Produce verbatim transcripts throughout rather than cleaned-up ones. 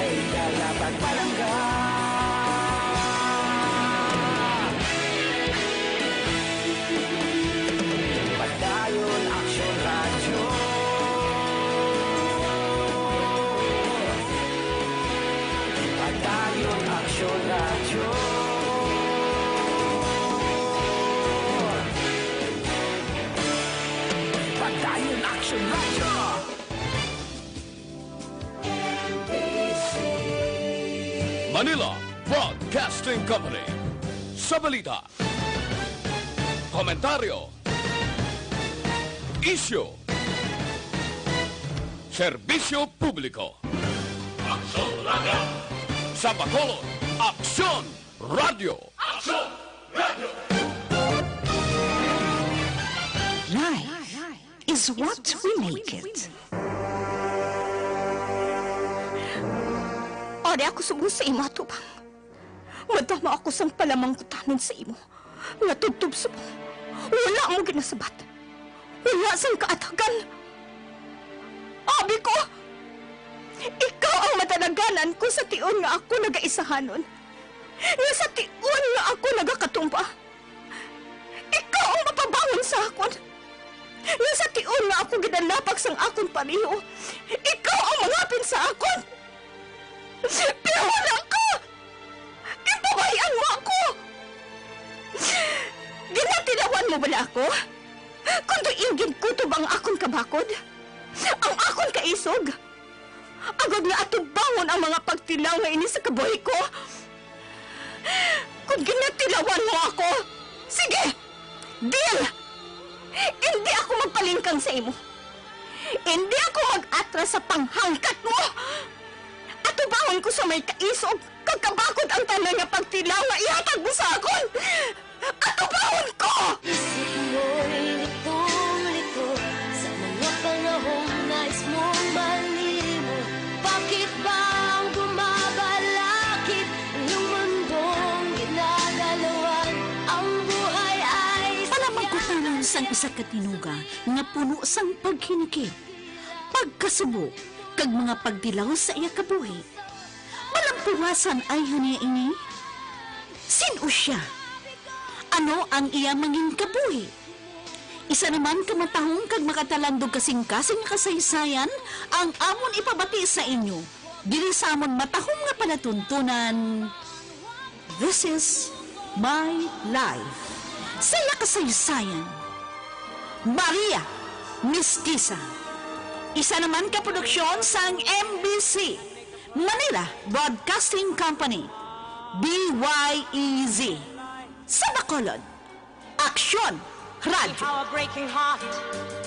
Dala pagpalangga. Padayon Aksyon Radyo. Padayon Aksyon Radyo. Padayon Aksyon Radyo. Manila Broadcasting Company. Sa balita, komentaryo, isyu, serbisyo publiko. Aksyon Radyo. Sa Bacolod, Aksyon Radyo. Aksyon Radyo. Life is what we make it. Ari ako subong sa imo atubang. Madama ako sang palamangkutanon sa imo, nga tubtob subong wala mo ginasabat, wala sang kaatagan. Abi ko, ikaw ang madalaganan ko sa tion nga ako nagaisahanon, nga sa tion nga ako nagakatumba. Ikaw ang mapabangon sa akon. Nga sa tion nga ako ginalapak sang akon pareho, ikaw ang mangapin sa akon. Pero wala ka! Ginpabay-an mo ako! Ginatilawan mo bala ako? Kon diin ginkutob ang akon kabakod, ang akon kaisog, agod nga atubangon ang mga pagtilaw nga ini sa kabuhi ko. Kon ginatilawan mo ako, sige, deal! Indi ako magpalingkang sa imo. Indi ako mag-atras sa panghangkat mo. Atubangon ko sa may kaisog kag kabakod ang tanan nga pagtilaw nga ihatag mo sa akon. Atubangon ko! Isip mo'y litong-lito sa mga panahong nais mong malimot. Bakit ba ang bumabalakid ang iyong mundong ginagalawan? Ang buhay ay Palamangkutanan sang isa ka tinuga nga puno sang paghinikit, pagkasubo, kag mga pagtilaw sa iya kabuhi. Malampuwasan ayhan niya ini? Sin-o sia? Ano ang iya mangin kabuhi? Isa naman ka matahom kag makatalandog kasing-kasing nga kasaysayan ang amon ipabati sa inyo diri sa amon matahom nga palatuntunan. This is my life. Sa iya kasaysayan, Maria Mestiza. Isa naman ka produksyon sang M B C, Manila Broadcasting Company, B Y E Z. Sa Bacolod, Aksyon Radyo. How a breaking heart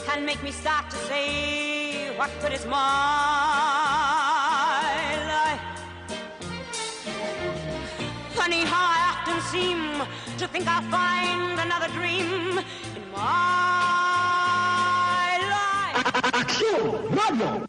can make me start to say, what good is my life? Funny how I often seem to think I'll find another dream in my life. Aksyon Radyo.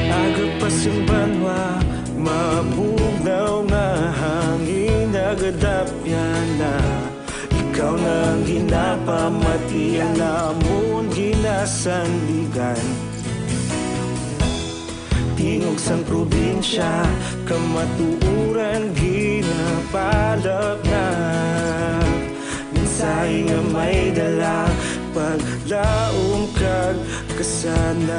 Aga pa sing banwa, mabugnaw nga hangin, nagadapyan na. Ikaw na ang ginapamati, ang amon ginasandigan. Tingog sang probinsya, kamatuoran ginapalapnap. Mensahe nga may dala, paglaom kag kasanag.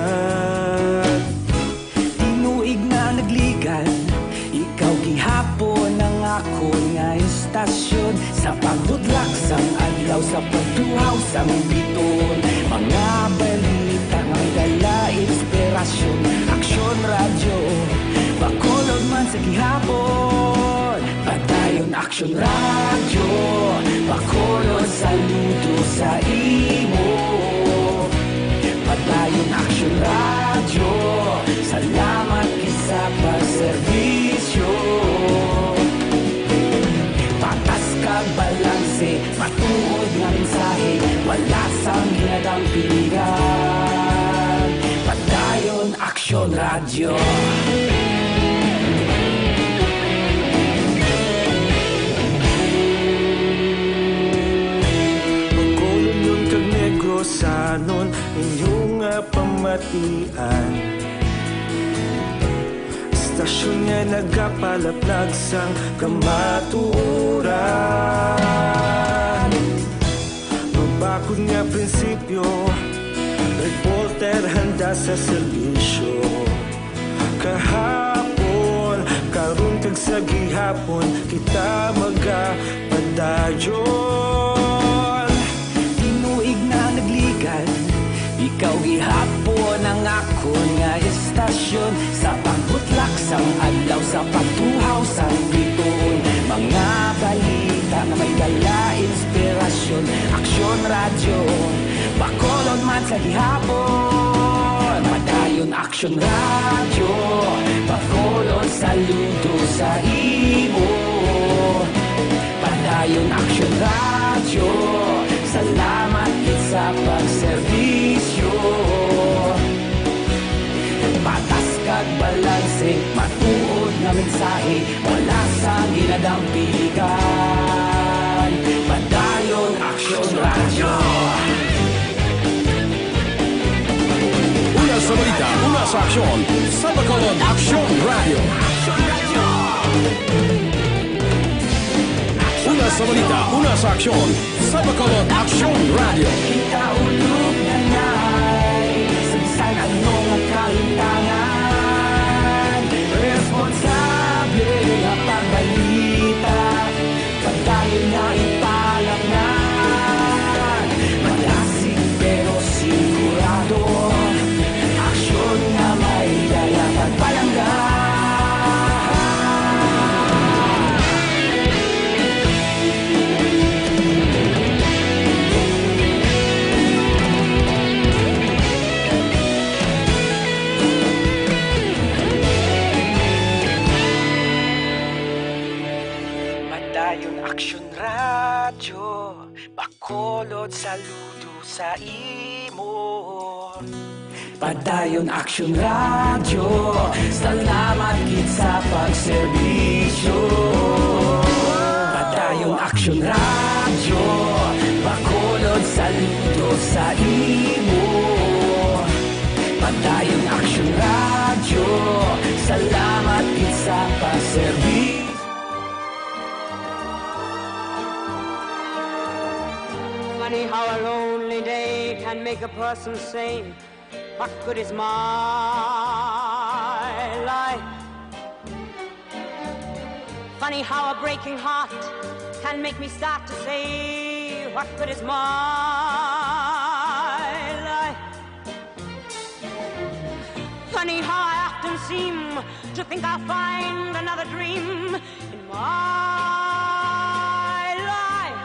Asyon sa pagbudlak sang adlaw, sa pagtuhaw sang bituon, mga balita nga may dala inspirasyon. Aksyon Radyo, Bacolod man sa gihapon. Padayon Aksyon Radyo, Bacolod, saludo sa imo. Padayon Aksyon Radyo, salamat gid sa pagserbisyo. Patas kag balanse, matuod nga mensahe, wala sang ginadampingan. Padayon Aksyon Radyo. Bacolodnon kag Negrosanon, inyo nga pamatian. Istasyon nga nagapalaplag sang kamatuoran. Mabakod nga prinsipyo, reporter handa sa serbisyo. Kahapon, karon kag sa gihapon, kita magapadayon. Tinuig na nagligad, ikaw gihapon ang akon nga istasyon. Sa pagbutlak sang adlaw, sa pagtuhaw sang bituon, mga balita nga may dala inspirasyon. Aksyon Radyo, Bacolod man sa gihapon. Padayon Aksyon Radyo, Bacolod, saludo sa imo. Padayon Aksyon Radyo, salamat gid sa pagserbisyo. Patas kag balanse, matuod nga mensahe, wala sang ginadampigan. Padayon Aksyon Radyo. Una sa balita, una sa aksyon, sa Bacolod Aksyon Radyo. Una sa balita, una sa aksyon, sa Bacolod Aksyon Radyo. Kita ulog danay sa bisan ano nga kahintangan. Responsable nga pagbalita, padayon nga ipalapngan. Madasig pero sigurado, aksyon nga may dala pagpalangga. Padayon Aksyon Radyo, Bacolod, saludo sa imo. Padayon Aksyon Radyo, salamat gid sa pagserbisyo. Padayon Aksyon Radyo, Bacolod, saludo sa imo. Padayon Aksyon Radyo, salamat gid sa pagserbisyo. Funny how a lonely day can make a person say, "What good is my life?" Funny how a breaking heart can make me start to say, "What good is my life?" Funny how I often seem to think I'll find another dream in my life.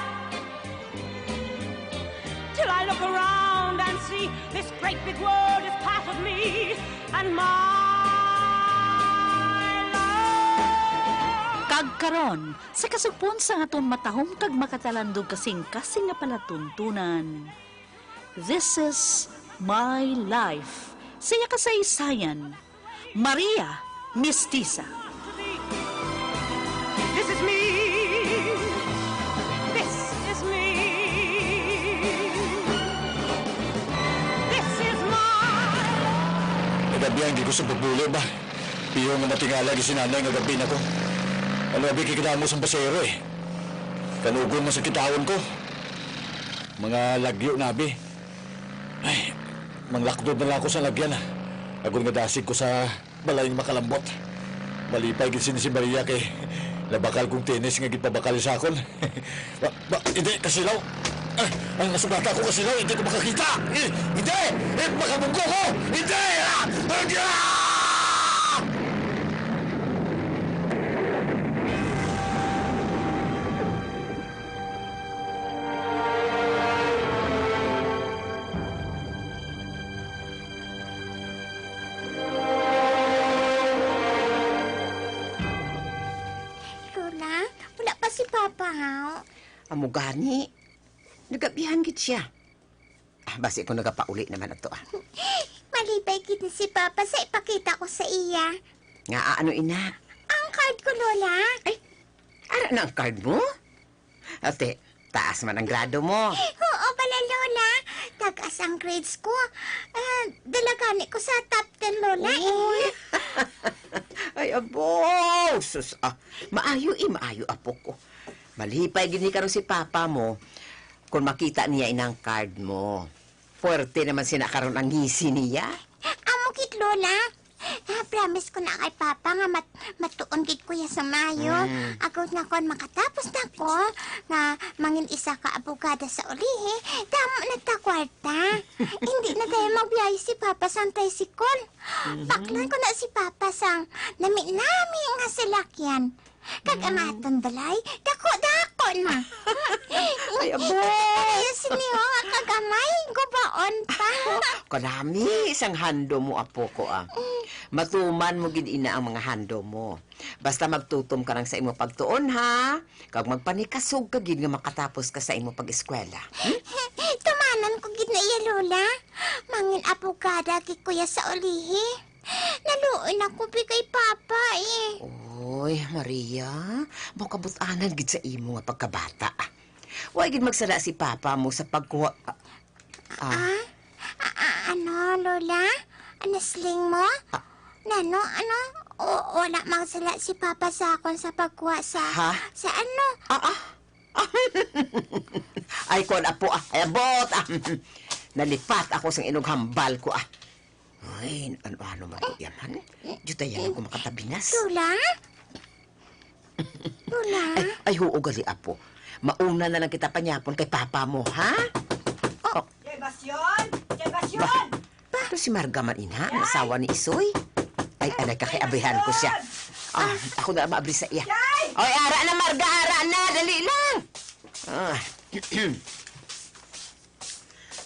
Till I look around and see this great big world is part of me and my life. Kag karon, sa kasugpon sang aton matahom kag makatalandog kasing-kasing nga palatuntunan. This is my life. Sa iya kasaysayan, Maria Mestiza. This is me. This is me. This is my. Nagabihan gid ko sa pagbulo ba. Piho nga matingala gid si nanay nga gabi na ko. Ano abi kay kadamo sang pasahero eh. Kanugon man sa kitawon ko. Mga lagyo na abi. Ay, manglakdod na lang ako sa lagyan, ah. Agod nga dasig ko sa balay nga makalambot. Malipay gid sini si Maria kay Nabakal kong tenis nga gipabakal sa akon. Ba, ba, hindi, kasilaw. Ah, ang suplata ko kasilaw, hindi ko makakita. Eh, hindi! Eh, makabunggo ko! Hindi! Ah! Ah! Lola, wala pa si Papa, ha? Amo gani. Nagabihan gid siya. Ah, basi ko nagapauli naman ato, ah. Malipay gid ni si Papa sa ipakita ko sa iya. Nga, ano ina? Ang card ko, Lola. Ay, ara na ang card mo? Ate, taas man ang grado mo. Oo, bala, Lola. Tagas ang grades ko. Ah, dala gani ko sa top ten, Lola, eh. Uy. Ay, abo! Sus, ah, maayo, eh, maayo, apo ko. Malipay gid ni karon si papa mo kung makita niya inang card mo. Puwerte naman sina karon ang ngisi niya. Amo gid, Lola. Ah, promise ko na kay Papa nga mat-, matuon gid ko iya sa maayo. Mm. Agod nga kon makatapos na ko nga mangin isa ka abogada sa ulihi, damo na ta kwarta. Hindi na tayo magbiyahe si Papa sang tricycle. Mhm. Baklan ko na si Papa sang nami-nami nga salakyan. Kag ang Mm. aton balay, dako-dako na. Ay, abo! Kaya sini, oh, nga kagamay, gubaon pa. Kalami sang handom mo, apo ko, ah. Mm. Matuman mo gid ina ang mga handom mo. Basta magtutom ka lang sa imo pagtuon, ha? Kag magpanikasog ka gid nga makatapos ka sa imo pag-eskwela. Hmm? Tumanan ko gid na iya, Lola. Mangin abogada gid ko iya sa ulihi. Naluoy na ko bi kay Papa, eh. Oy, Maria, mao kabut-anan gid sa imo nga pagkabata. Wa gid magsala si Papa mo sa pagkuha, ah, ah. Ah? A-, a-, ano, Lola? Ano, siling mo? Ah. Nano, ano? O, wala magsala si Papa sa akon sa pagkuha sa, Ha? sa ano? Ah, ah. Ay, kon apo, ah, ay, abot, ah. Nalipat ako sang inughambal ko, ah. Ay, ano-ano man ko yaman. Diyo tayo ko makatabinas. Lola? Lola? Ay, ay, huo gali, apo. Mauna na lang kita panyapon kay papa mo, ha? Oh. Oh. Jay Basyon! Jay Basyon! Ba, ito si Marga man, ina, ang asawa ni Isoy. Ay, anay ka kay abrihan ko siya. Ah, ako na lang maabri sa iya. Jay! Oy, ara na, Marga, ara na, dali lang. Ah.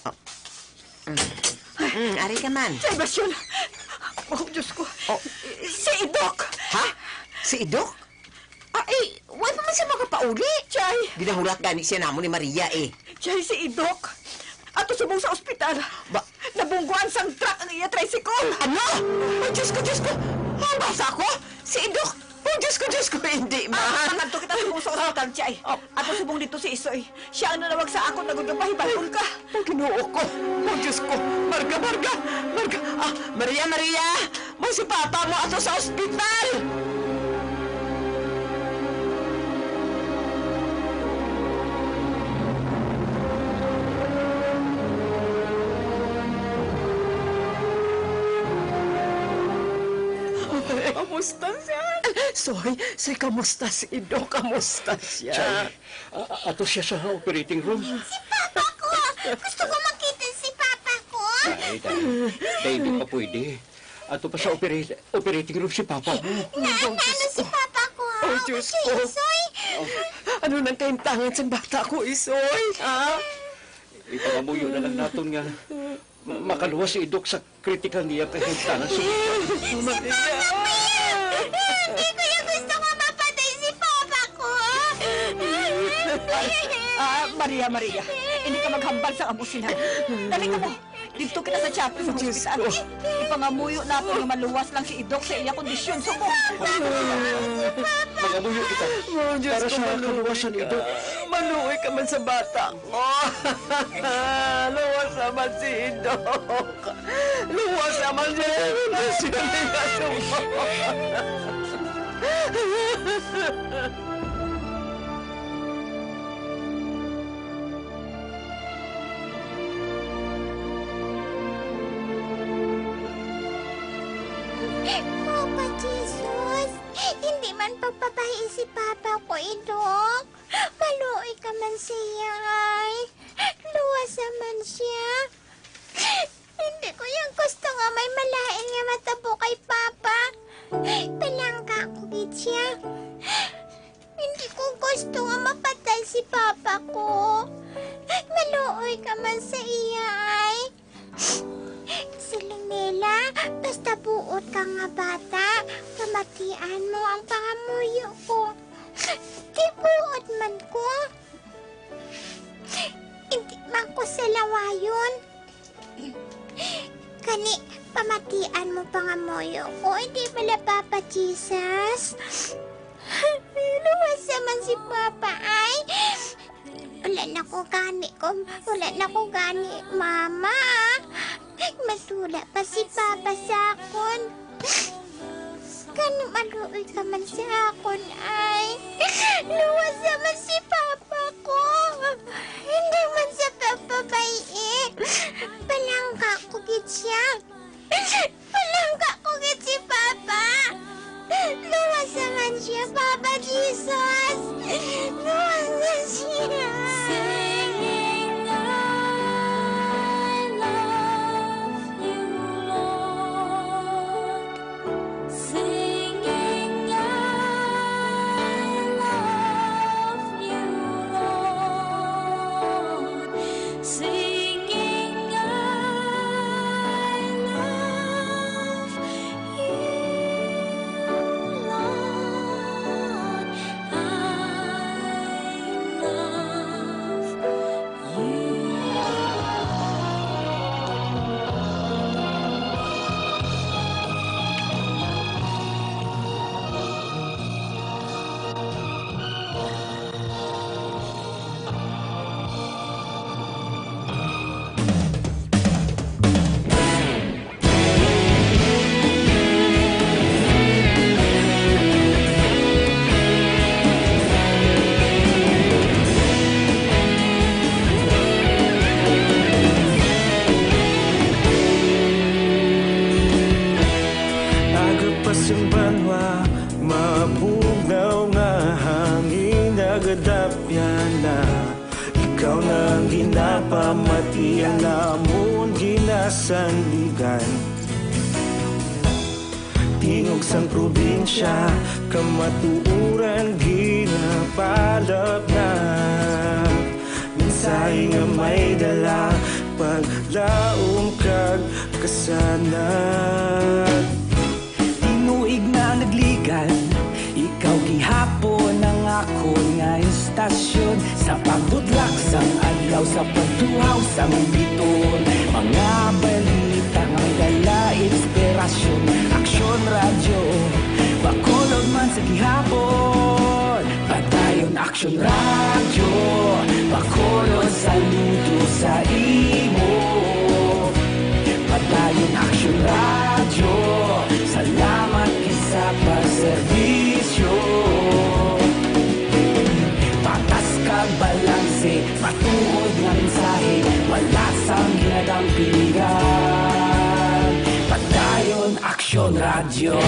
Oh. Mm. Mm, ari ka man. Salbasyon! Oh, Diyos ko. Oh. Si Idok! Ha? Si Idok? Ah, eh, wala pa man siya makapauli. Chay! Ginahulat gani siya namo ni Maria, eh. Chay, si Idok. Ato subong sa ospital. Ba? Nabungguan sang truck ang iya tricycle. Ano? Oh, Diyos ko, Diyos ko. Ang basa ko? Si Idok. Oh, Diyos ko, Diyos ko, hindi man. Ah, mangadto kita subong sa ospital, Chay. Oh. Ato subong dito si Isoy. Siya ang nanawag sa akon, agod nga pahibal-on ka. Oh, Ginoo ko. Oh, Diyos ko. Marga, Marga, Marga. Ah, Maria, Maria. Mo si Papa mo ato sa ospital. Kamusta siya? Soy, Soy, kamusta si Ido? Kamusta siya? Chay, a-, a-, ato siya sa operating room. Si Papa ko! Gusto ko makita si Papa ko! Ay, dahil, dahil hindi pa pwede. Ato pa sa opera-, operating room si Papa mo. Na, na, ano si Papa ko? Oh, Diyos ko. Isoy? Ano nang kahintangan sang bata ko, Isoy? Ha? Ipangamuyo na lang naton nga makaluwas si Idok sa critical niya kahintangan sa Maria. Hindi ko yung gusto nga mapatay si Papa ko. Ah, Maria, Maria, hindi ka maghambal sa amo sina. Dali ka mo. Dito kita sa chapel sa Diyos ospital. Ko. Ipangamuyo naton nga maluwas lang si Idok sa iya kondisyon. Subong. Mangamuyo kita. Oh, Diyos ko, para sa maluoy kaluwasan ni ka. Idok. Maluoy ka man sa bata. Oh, luwas naman si Idok. Luwas naman si Idok. Papa Jesus, Hindi man pagpabay-i si Papa ko, Idok. Maluoy ka man siya, ay. Luwasa man siya. Hindi ko yan gusto nga may malain nga matabo kay Papa. Palangga ko gid siya. Hindi ko gusto nga mapatay si Papa ko. Maluoy ka man sa iya, ay. Selonela, basta buot ka nga bata, pamatian mo ang pangamuyo ko. Kay buot man ko. Hindi man ko salawayon. Kani, pamatian mo pangamuyo ko, hindi bala, Papa Jesus? Luwasa man si Papa, ay. Wala na ko gani ko, wala na ko gani, Mama. Matula pa si Papa sa akon. Kani maluoy ka man sa akon, ay. Luwasa man si Papa ko. Hindi man sa pagpabay-i. Palangga ko gid siya. Palangga ko gid si Papa. Luwasa man siya, Papa Jesus. Luwasa siya. Singing, "I love you, Lord." Singing, "I love you, Lord." Singing, "I love you, Lord. I love you." Aga pa sing banwa, mabugnaw nga hangin nagadapyan na. Ikaw na ang ginapamati, ang amon ginasandigan. Tingog sang probinsya, kamatuoran ginapalapnap. Mensahe nga may dala, paglaom kag kasanag. Tinuig na nagligan, ikaw gihapon ang akon nga istasyon. Sa pagbutlak sang adlaw, sa pagtuhaw sang biton, mga balita nga may dala inspirasyon. Aksyon Radyo, Bacolod man sa gihapon. Padayon Aksyon Radyo, Bacolod, saludo sa imo. Padayon Aksyon Radyo, salamat gid sa pagserbisyo. Patas kag balanse, matuod nga mensahe, wala sang ginadampingan. Padayon Aksyon Radyo.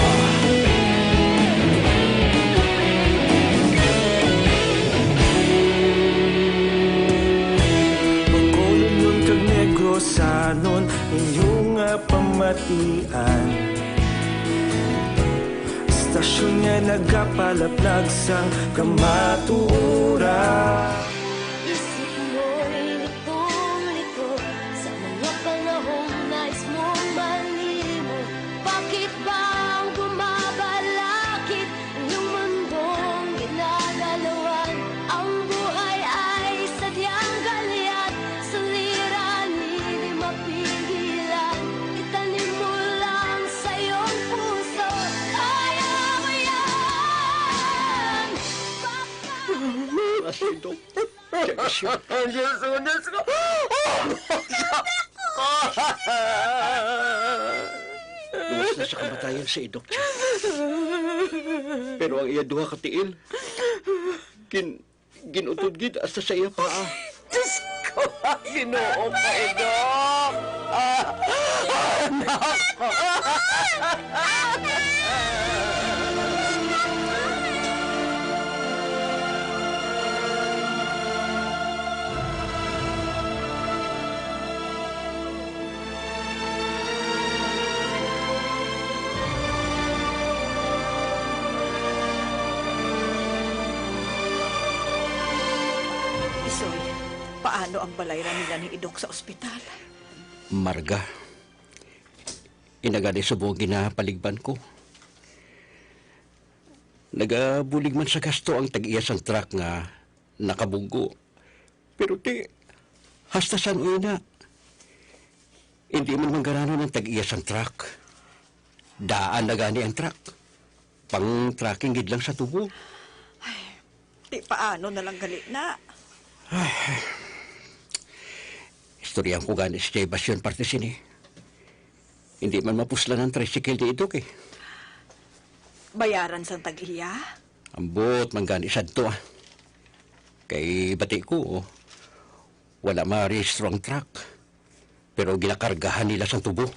Bacolodnon kag Negrosanon, inyo nga pamatian. Istasyon nga nagapalaplag sang kamatuoran. Isip mo'y litong-lito sa mga panahong nais mong malimot. Bakit bang bumabalakid ang iyong mundong ginagalawan? Ang buhay ay sadyang galyat, suliranin, di mapigilan. Itanim mo lang sa iyong puso, kaya mo yan. Papa. Asindok. Check siya. Ang Diyos ko, Diyos ko! Luwas na sa kamatayan si Idok Chang. Pero ang iya duha ka tiil, gin-, gin-utod gid hasta sa iya paa. Diyos ko, Ginoo ko, Idok! Ah! Ah! Anak ko! Ano ang balayran nila ni Idok sa ospital? Marga, ina gani subong ginapaligban ko. Nagabulig man sa gasto ang tag-iya sang truck nga nakabunggo. Pero ti, hasta san-o ina? Hindi man manggaranon ang tag-iya sang truck. Daan na gani ang truck. Pang-trekking gid lang sa tubo. Ay, ti paano na lang gali na? Ay, istoryahan ko gani si Jay Basyon parte sini. Hindi man mapuslan ang tricycle ni Idok eh. Bayaran sang tag-iya? Ambot man gani sadto, ah. Kay bati ko, wala marehistro ang truck. Pero ginakargahan nila sang tubo.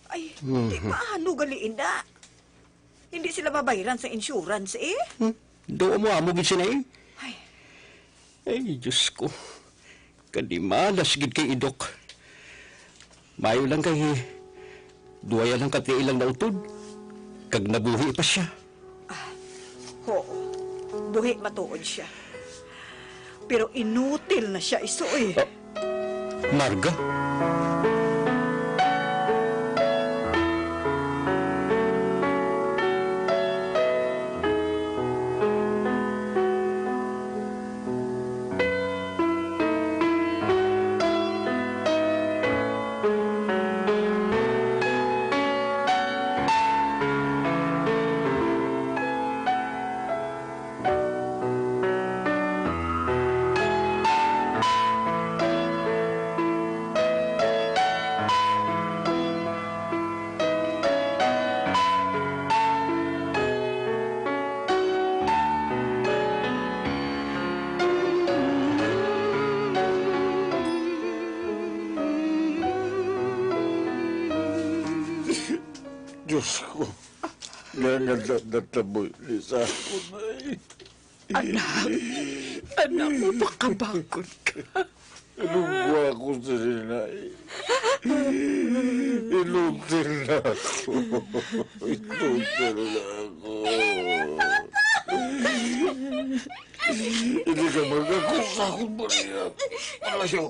Ay, di Mhm. paano gali ina? Hindi sila mabayran sa insurance, eh? Hmm? Do mo amo gid sila, eh. Ay. Ay, Diyos ko. Kadimalas gid kay Idok. Maayo lang kay duha lang ka tiil ang nautod. Kag nabuhi pa siya. Ah, oo. Buhi matuod siya. Pero inutil na siya, Isoy. Ah, Marga? Diyos ko, nga nga na-, nataboy ni sa akon, ay. Anak, anak, mapakabakod ka. Anong buha ko sa sinay? Inutil na ako. Inutil na ako. Hindi ka magkakos sa akong Maria. Palayo.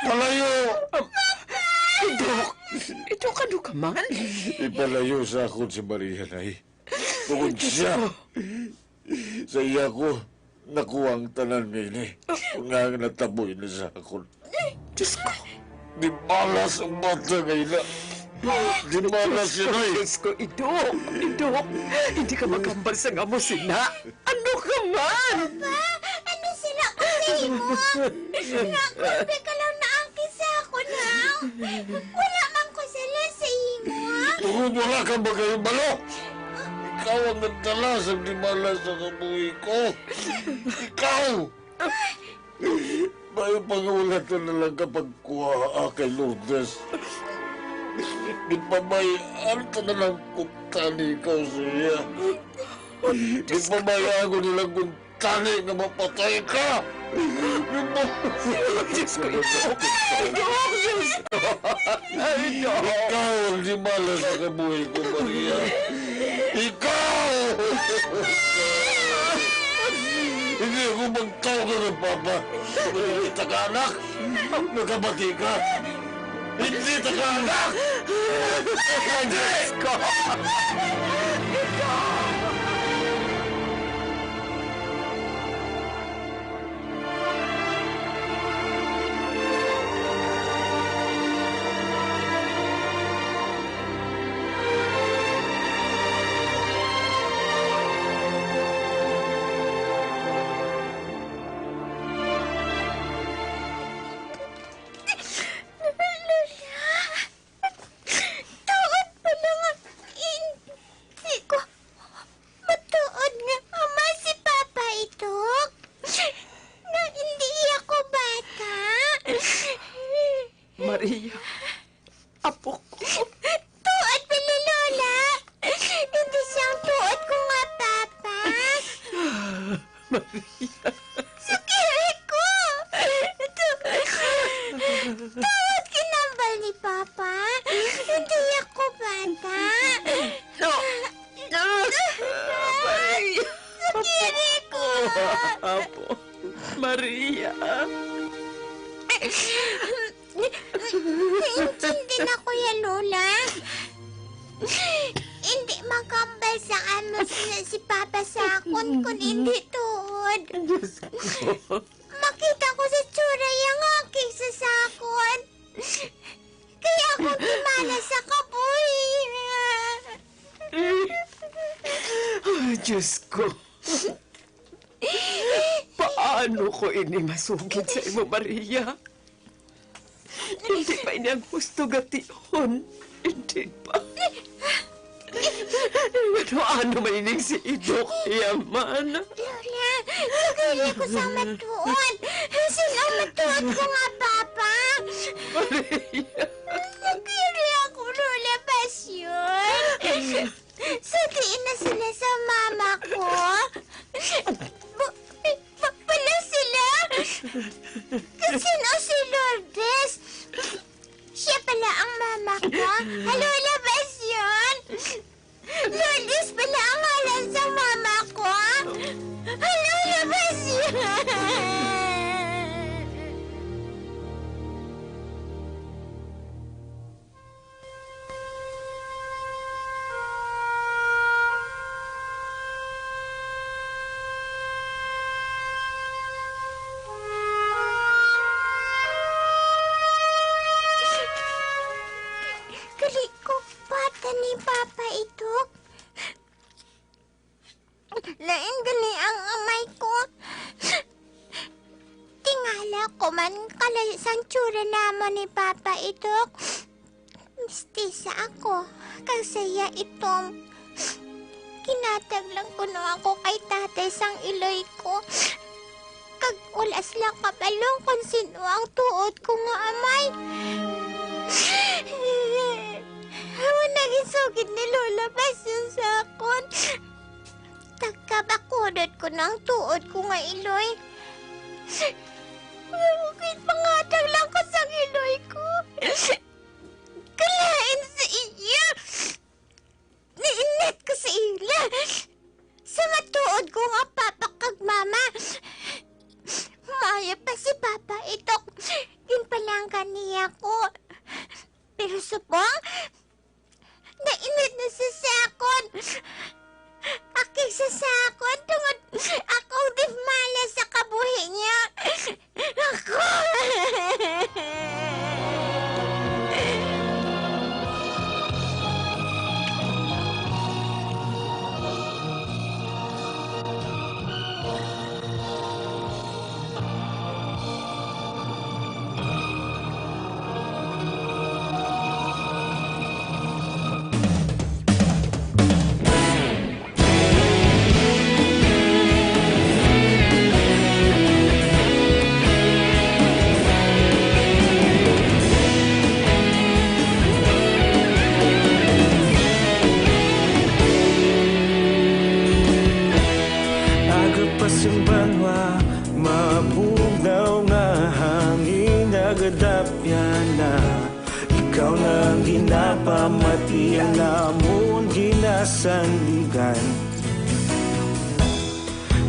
Palayo! Idok! Idok, ano ka man? Ipalayo sa akon si Maria, nay. Tungod siya, sa iya ko nakuha ang tanan nga ini. Nga ang nataboy na sa akon. Diyos ko. Di malas ang bata nga ina. Di malas siya, nay. Diyos ko, Idok, Idok. Hindi ka makambal sa nga mo sina. Ano ka man? Papa, ano sila ko sa imo? Nga, grabe ka lang naangkis sa akon, ha? Wala man ko sala sa imo, ha? Tungod wala ka magkahibalo. Ikaw ang nagdala sa dimala sa kabuhi ko. Ikaw! May pangulaton na lang ka pagkuha kay Lourdes. Ginpamay-an ka na lang kung tani ikaw sa iya. Ginpamay-an ko nilang kung tani nga mapatay ka. Diyos ko, ito. Ito, Diyos ko. Ay, no. Ikaw ang dimala sa kabuhi ko, Maria. Ikaw! Hindi ako magtawag ng papa. Hindi ka anak. Nakabati ka. Hindi ka anak. Hindi ka. Lola, tuod pala nga hindi ko matuod nga ama si Papa Itok. Nga hindi ako bata. Maria, apo ko. Tuod pala, Lola. Hindi siya ang tuod ko nga papa. Maria. Sakiri ko. Tu-, tuod kinambal ni Papa. Hindi ako bata. No. No. Maria. Sakiri ko. Apo. Maria. Naintindi na ko ya, Lola. Hindi makambal sa amo sila si Papa sa akon kun hindi tuod. Diyos ko. Makita ko sa tsura ya nga akig sa sakon. Kaya akong timala sa kabuhi. Ah, Diyos ko. Paano ko ini masugid sa imo, Maria? Hindi pa ini ang husto nga tion. Hindi pa. Ano, ano man ining si Idok, yaman? Lola, nagkari ako sa matuod. Sino ang matuod ko nga papa? Maria. Nagkari ako, Lola Pasyon. Sa diin na sila sa mama ko? Ba, ba, bala sila? Sino si Lourdes? Siya pala ang mama ko. Lola Pasyon. Lourdes pala ang ngalan sa mama ko. Lola Pasyon. Gali ko bata ni Papa Idok. Lain gani ang amay ko. Tingala ko man kalay sang tsura namon ni Papa Idok. Mistisa ako, kag siya itom. Ginhatag lang kuno ako kay tatay sang iloy ko. Kag wala sila kabalo kon sino ang tuod ko nga amay. Amo na gisugid ni Lola Pasyon sa akon. Taga-Bacolod ko na ang tuod ko nga iloy. Kay pangatag lang ko sang iloy ko. Kalain sa iya. Niinit ko sa ila. Sa matuod ko nga papa kag mama. Maayo pa si Papa Idok. Ginpalangga niya ko. Pero subong, nainit na siya sa akon. Akig siya sa akon tungod akong timala sa kabuhi niya. Ako! Aga pa sing banwa, mabugnaw nga hangin nagadapyan na. Ikaw na ang ginapamati, ang amon ginasandigan.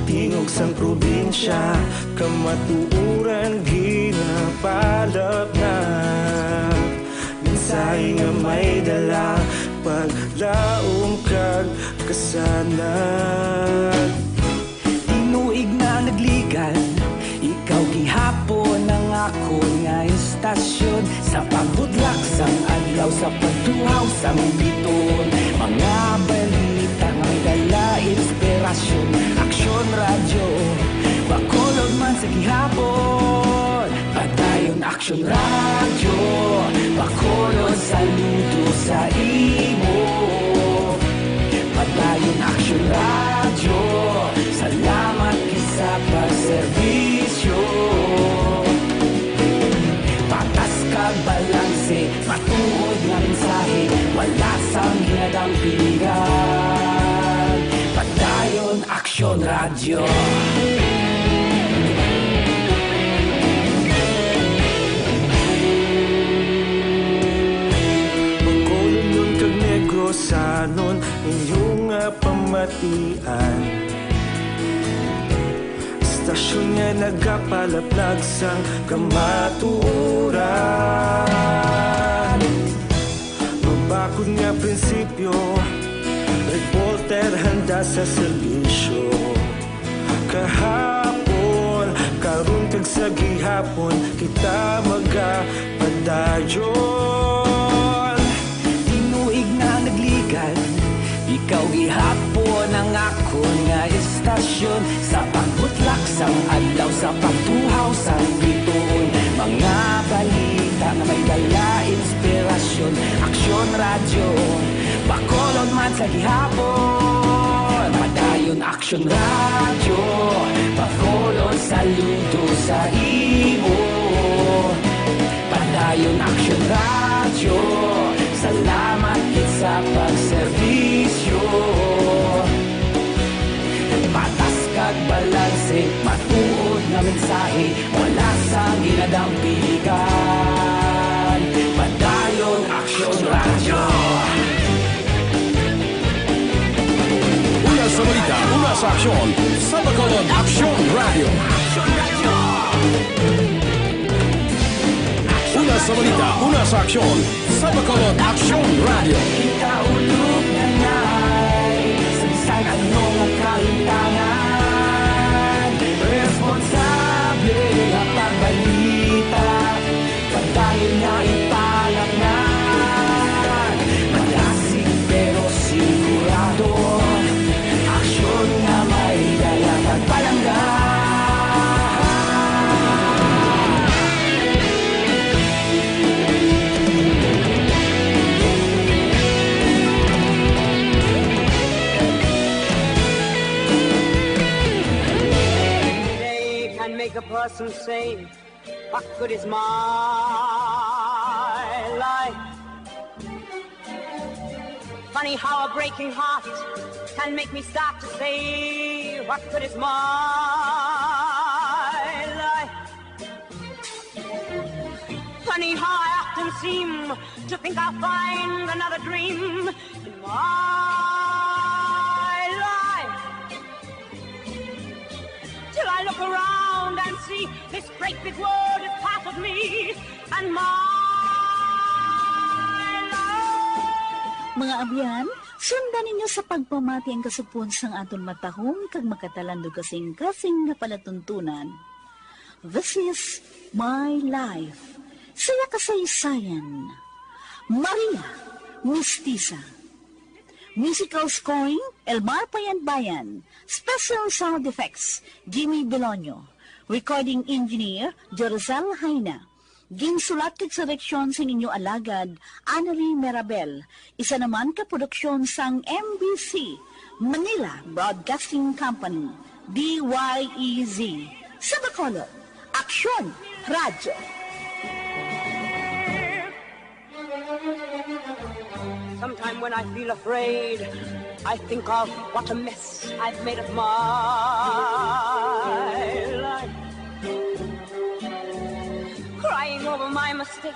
Tingog sang probinsya, kamatuoran ginapalapnap. Mensahe nga may dala, paglaom kag kasanag. Tinuig na nagligan, ikaw gihapon ang akon nga istasyon. Sa pagbudlak sang adlaw, sa pagtuhaw sang biton, mga balita nga dala inspirasyon. Aksyon Radyo, Bacolod man sa gihapon. Padayon Aksyon Radyo, Bacolod, saludo sa imo. Padayon Aksyon Radyo, salamat gid sa pagserbisyo. Patas kag balanse, matuod nga mensahe, wala sang ginadampingan. Padayon Aksyon Radyo. Bacolodnon kag Negrosanon, inyo nga pamatian. Basta Aksyon nga nagapalaplag sang kamatuoran. Mabakod nga prinsipyo, reporter handa sa serbisyo. Kahapon, karon kag sa gihapon, kita magapadayon. Tinuig na nagligad, ikaw gihapon ang akon nga istasyon. Sa pagbutlak sang adlaw, sa pagtuhaw sang bituon, mga balita nga may dala inspirasyon. Aksyon Radyo, Bacolod man sa gihapon. Padayon Aksyon Radyo, Bacolod, saludo sa imo. Padayon Aksyon Radyo, salamat gid sa pagserbisyo. Patas kag balanse, matuod nga mensahe, wala sang ginadampigan. Padayon Aksyon Radyo. Una sa balita, una sa aksyon, sa Bacolod Aksyon Radyo. Una sa balita, una sa aksyon, sa Bacolod Aksyon Radyo. Kita ulog na ngay, sa bisan ano nga kalimtangan, responsable nga pagbalita. Padayon nga ipalangan, malasig pero sigurado. Aksyon nga may dala kag palangga. Delay can make a person say, "What good is my life?" Funny how a breaking heart can make me start to say, "What good is my life?" Funny how I often seem to think I'll find another dream in my life. Till I look around and see this great big world is part of me and my life. Mga abyan, sundan ninyo sa pagpamati ang kasugpon sang aton matahom kag makatalandog kasing-kasing nga palatuntunan. This is My Life. Saya kasaysayan. Maria Mistisa. Musical scoring, Elmar Payanbayan. Special sound effects, Jimmy Belonio. Recording engineer, Jorzel Jaina. Ginsulat kag sa direksyon sang inyo alagad, Annalie Merabel. Isa naman ka produksyon sang M B C, Manila Broadcasting Company, D Y E Z. Sa Bacolod, Aksyon Radyo. Sometime when I feel afraid, I think of what a mess I've made of my life. Crying over my mistakes.